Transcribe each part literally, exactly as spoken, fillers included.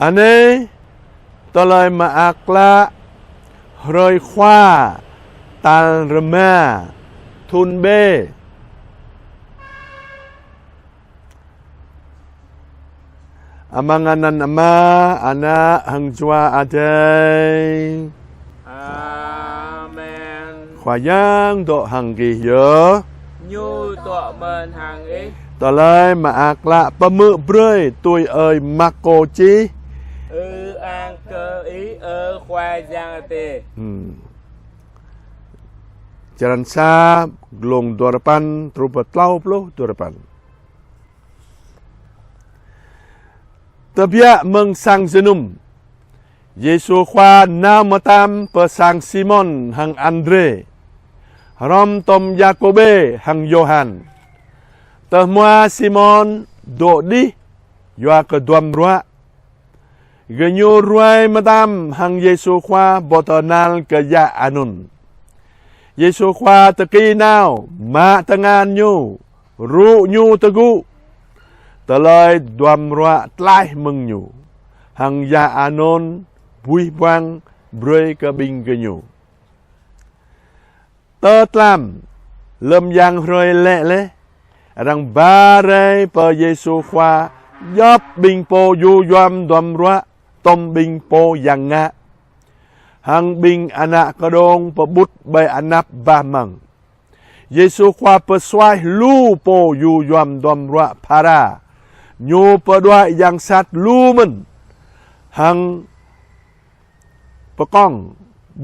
Anai tơlơi mơak klă hrơi Khua tal rơma thun B. Amăng anăn Ama, Ană hăng Jua Adai. Amen. Khua Yang dŏ hăng gih yơh. Ñu dŏ mơ̆n hăng ih. Tơlơi mơak klă pơhmư̆ brơi tui ơi Markô čih. Ư-ang kơ Ih, ơ Khua Yang Adai. Hmm. Črăn sa, glông dua rơpăn truh pơ klâo pluh dua rơpăn. Tơbiă mơ̆ng sang jơnum, Yêsu Khua nao mơtam pơ sang Simôn hăng Andrê, hrŏm tŏm Yakôbê hăng Yôhan. Tơhmua Simôn dŏ đih yua kơ duăm ruă. Gơñu ruai mơtam hăng Yêsu Khua ƀơi tơhnal kơyă anŭn. Yêsu Khua tơki nao, mă tơngan ñu, rŭ ñu tơgŭ. Tơlơi duăm ruă tlaih mơ̆ng ñu, hăng yă anŭn buih buang brơi kơ ƀing gơñu. Tơtlam, lơ̆m yang hrơi lê̆ laih, arăng ba rai pơ Yêsu Khua djŏp ƀing pô yu duăm duăm ruă, tŏm ƀing pô yang ngă, hăng ƀing ană kơđông pơƀut ƀơi anăp bah amăng. Yêsu Khua pơsuaih lu pô yu duăm duăm ruă phara. Ñu pơđuaĭ yang sat lu mơ̆n, hăng pơkŏng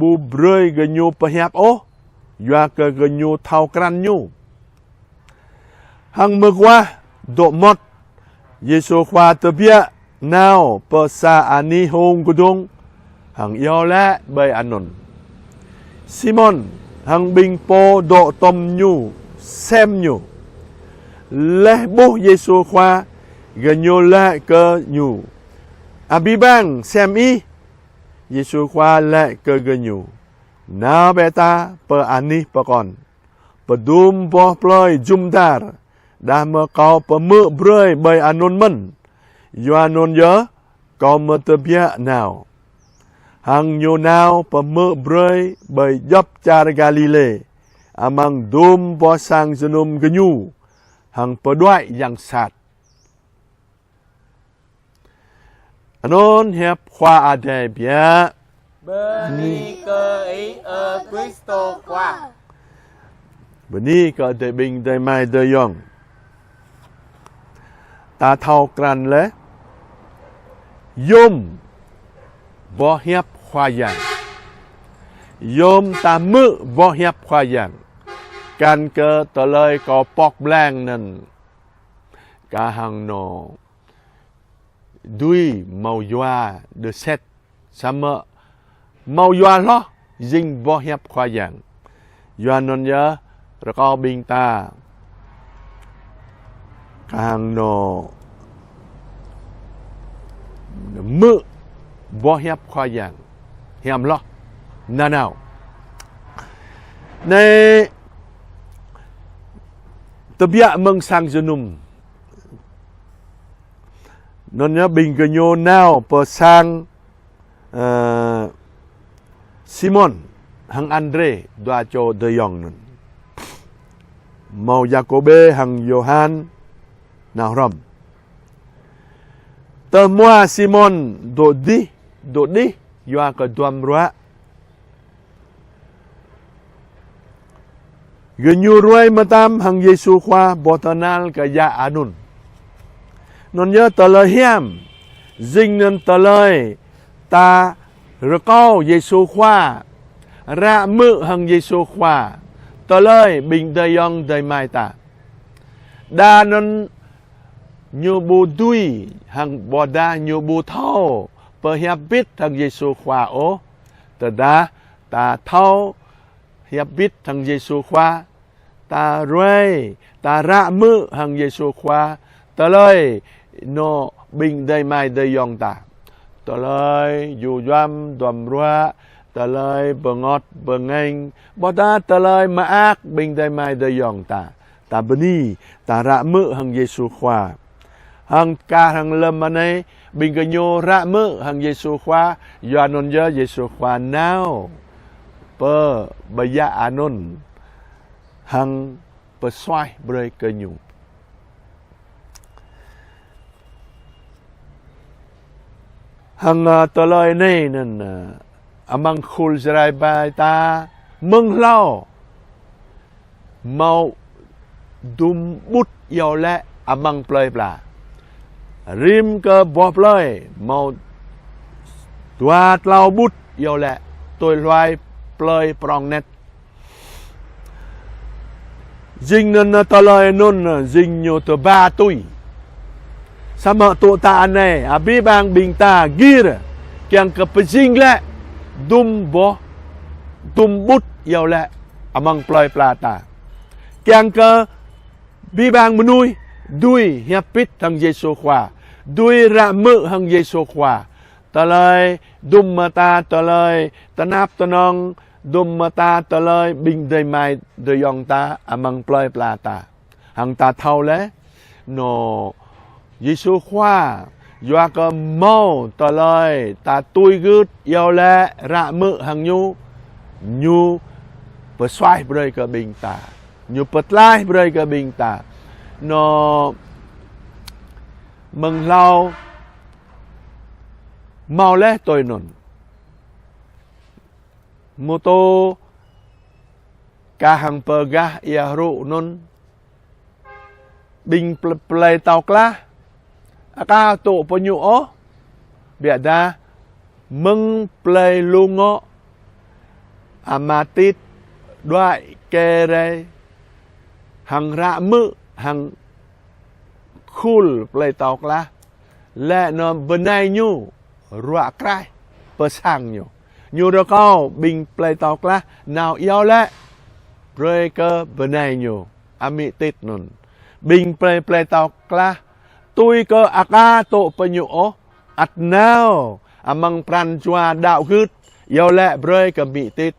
ƀu brơi gơñu pơhiăp ôh, yua kơ gơñu thâo krăn ñu. Hăng mơguah dŏ mŏt, Yêsu Khua tơbiă nao pơ sa anih hông kơdông, hăng iâu laĭ ƀơi anŭn. Simôn hăng ƀing pô dŏ tŏm ñu sem ñu. Laih ƀuh Yêsu Khua, gơñu laĭ kơ ñu: Abih bang sem ih. Yêsu Khua laĭ kơ gơñu: Nao bĕ ta pơ anih pơkŏn, pơdŭm boh plơi jum dar, đah mơ̆ kâo pơhmư̆ brơi ƀơi anŭn mơ̆n. Yua anŭn yơh kâo mơ̆ tơbiă nao. Hăng ñu nao pơhmư̆ brơi ƀơi djŏp čar Galilê, amăng dŭm boh sang jơnum gơñu, hăng pơđuaĭ yang sat. Anŭn hiăp Khua Adai biă. Bơni kơ Ih, ơ Krist Khua. Bơni kơ adơi ƀing adơi amai adơi ayŏng. Ta thâo krăn laih, yôm boh hiăp Khua Yang. Yôm ta hmư̆ boh hiăp Khua Yang. Kăn kơ tơlơi kâo pŏk blang anŭn kah hăng nô dưi hmâo yua đơ sĕt, samơ̆ hmâo yua hloh jing boh hiăp Khua Yang. Yua anŭn yơh, rơkâo ƀing ta kah hăng nô hmư̆ boh hiăp Khua Yang hiam hloh nanao. Anai tơbiă mơ̆ng sang jơnum. Anŭn yơh ƀing gơñu nao pơ sang, ơ, Simôn hăng Andrê, dua čô adơi ayŏng anŭn. Hmâo Yakôbê hăng Yôhan nao hrŏm. Tơhmua Simôn dŏ đih, dŏ đih yua kơ duăm ruă. Gơñu ruai mơtam hăng Yêsu Khua ƀơi tơhnal kơyă anŭn. Anŭn yơh tơlơi hiam, jing anŭn tơlơi ta rơkâo Yêsu Khua, ră hmư̆ hăng Yêsu Khua tơlơi ƀing adơi ayŏng adơi amai ta. Đa anŭn ñu ƀu dưi hăng ƀôdah ñu ƀu thâo pơhiăp bit hăng Yêsu Khua ôh. Tơdah ta thâo hiăp bit hăng Yêsu Khua, ta ruai, ta ră hmư̆ hăng Yêsu Khua tơlơi nô ƀing adơi amai adơi ayŏng ta. Tơlơi yu duăm duăm ruă, tơlơi bơngơ̆t bơngêñ, ƀôdah tơlơi mơak ƀing adơi amai adơi ayŏng ta. Ta bơni, ta ră hmư̆ hăng Yêsu Khua. Hăng kah hăng lơ̆m anai, ƀing gơñu ră mơ̆ hăng Yêsu Khua, yua anŭn yơh Yêsu Khua nao pơ bơyă anŭn hăng pơsuaih brơi kơ ñu. Hăng, ơ, tơlơi anai anŭn, ơ, amăng khul Jrai ƀai ta mơ̆ng hlâo hmâo dŭm ƀut iâu laĭ amăng plơi pla. Rĭm kơ boh plơi hmâo dua klâo ƀut iâu laĭ tui hluai plơi prong anet. Jing anŭn tơlơi anŭn jing ñu tơba tui. Samơ̆ tŭ tă anai, abih bang ƀing ta gir, kiăng kơ pơjing glaĭ dŭm boh, dŭm ƀut iâu laĭ amăng plơi pla ta. Kiăng kơ abih bang mơnuih dưi hiăp pit hăng Yêsu Khua, dưi ră mơ̆ hăng Yêsu Khua. Tơlơi dŭm mơta, tơlơi tơnap tơnong, dŭm mơta tơlơi ƀing adơi amai adơi ayŏng ta amăng plơi pla ta. Hăng ta thâo laih, anŭn Yêsu Khua, yua kơ hmâo tơlơi ta tui gưt iâu laĭ ră mơ̆ hăng ñu, ñu pơsuaih brơi kơ ƀing ta, ñu pơtlaih brơi kơ ƀing ta. Anŭn mơ̆ng hlâo hmâo laih tui anŭn. Mơtô kah hăng pơgah ia hrŭ anŭn. Ƀing pl-, plơi Tao Klah, aka tŭ pơñŭ ôh, biă dah mơ̆ng plơi Lu Ngŏ, Ama Tit, đuaĭ kơ rai, hăng ră mơ̆, hăng khul plơi Tao Klah, laĭ anŭn bơnai ñu, ruă kraih, pơ sang ñu. Ñu rơkâo ƀing plơi Tao Klah nao iâu laĭ brơi kơ bơnai ñu, amĭ Tit anŭn. Ƀing plơi, plơi Tao Klah, tui kơ aka tŭ pơñŭ ôh, ăt nao amăng pran jua đaŏ gưt, iâu laĭ brơi kơ amĭ Tit,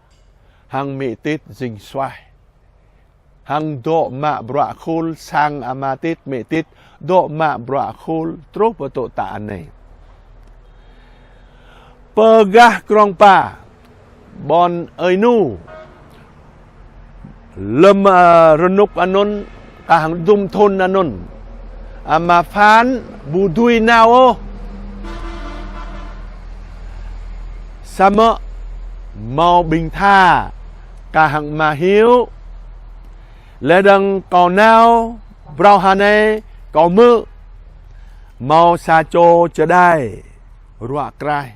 hăng amĭ Tit jing suaih. Hăng dŏ mă bruă khul sang Ama Tit, amĭ Tit, dŏ mă bruă khul truh pơ tŭ tă anai. Pơgah Krông Pa, ƀôn Ơi Nu, lơ̆m, ơ, rơnŭk anŭn, kah hăng dŭm thŭn anŭn, Ama Phan ƀu dưi nao ôh. Samơ̆ hmâo ƀing tha, kah hăng Ama Hiếu, laih dơ̆ng kâo nao, phrâo ha anai kâo hmư̆ hmâo sa čô čơđai ruă kraih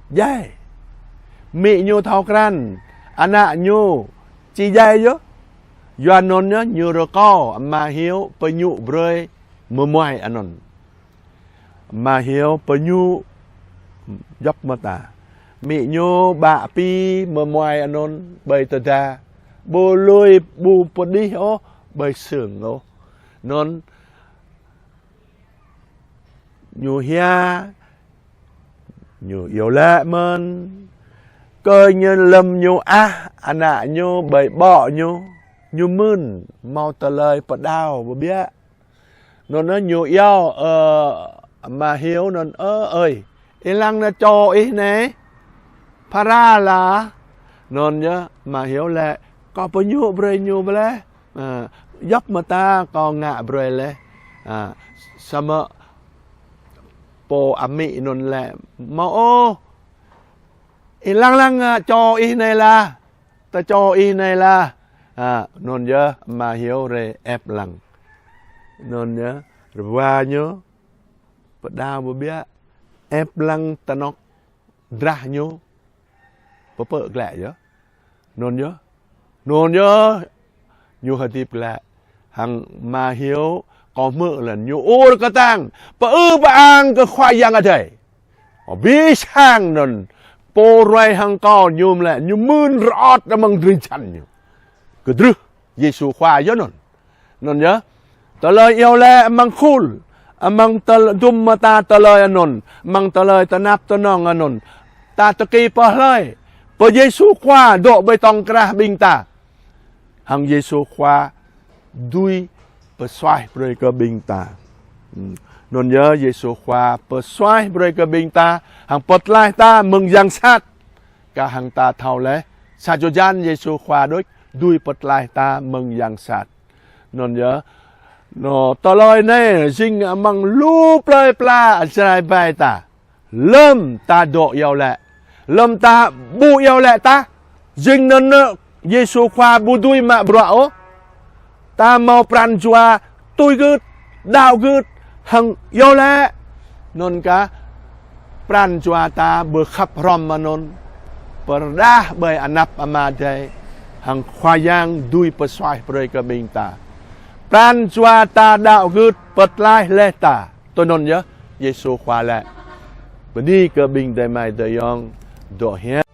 djai. Amĭ ñu thâo krăn, ană ñu či djai yơh. Yua anŭn yơh ñu rơkâo Ama Hiếu pơñŭ brơi mơmuai anŭn. Ama Hiếu pơñŭ djŏp mơta. Amĭ ñu ƀă pi mơmuai anŭn ƀơi tơda. Ƀu lui ƀu pơđih ôh ƀơi sương ôh. Anŭn ñu hia, ñu iâu laĭ mơ̆n. Kơ ñu lơ̆m ñu ah ană ñu ƀơi ƀô̆ ñu, ñu mưn hmâo tơlơi pơđao pơbiă. Anŭn ñu iâu, ơ, Ama Hiếu anŭn, ơ, ơi, ih lăng nao čô ih anai, phara lah. Anŭn yơh Ama Hiếu laĭ, kâo pơñŭ brơi ñu ƀơi laih. Ơ, djŏp mơta kâo ngă brơi laih. Ơ, samơ̆ pô amĭ anŭn laĭ, hmâo ôh, ih lăng lăng, ơ, čô ih anai lah. Ta čô ih anai lah. Ơ, anŭn yơh Ama Hiếu rai ĕp lăng. Anŭn yơh rơwa ñu pơđao pơbiă, ĕp lăng tơnŏk drah ñu pơpơ̆ glaĭ yơh. Anŭn yơh. Anŭn yơh ñu hơdip glaĭ. Hăng Ama Hiếu kâo hmư̆ lĕ ñu ur kơtang, pơư pơang kơ Khua Yang Adai. Abih sang anŭn pô ruai hăng kâo ñu mơ̆ lĕ ñu mưn rơŏt amăng drơi jăn ñu. Kơdrưh Yêsu Khua yơh anŭn. Anŭn yơh. Tơlơi iâu laĭ amăng khul, amăng tơl-, dŭm mơta tơlơi anŭn, amăng tơlơi tơnap tơnong anŭn. Ta tơki pơhlơi, pơ Yêsu Khua dŏ ƀơi tŏng krah ƀing ta. Hăng Yêsu Khua dưi pơsuaih brơi kơ ƀing ta. Hmm. Anŭn yơh Yêsu Khua pơsuaih brơi kơ ƀing ta, hăng pơtlaih ta mơ̆ng yang sat. Kah hăng ta thâo laih, sa čô jăn Yêsu Khua đôč dưi pơtlaih ta mơ̆ng yang sat. Anŭn yơh, anŏ tơlơi anai jing amăng lu plơi pla Jrai ƀing ta. Lơ̆m ta dŏ iâu laĭ, lơ̆m ta ƀu iâu laĭ tah, jing anŭn Yêsu Khua ƀu dưi mă bruă ôh. Ta hmâo pran jua tui gưt, đaŏ gưt, hăng iâu laĭ. Anŭn kah pran jua ta ƀu khăp hrŏm mơ̆n, pơrơđah ƀơi anăp Ama Adai, hăng Khua Yang dưi pơsuaih brơi kơ ƀing ta. Pran jua ta đaŏ gưt pơtlaih laih ta. Tui anŭn yơh Yêsu Khua laĭ. Bơni kơ ƀing adơi amai adơi ayŏng dŏ hiam.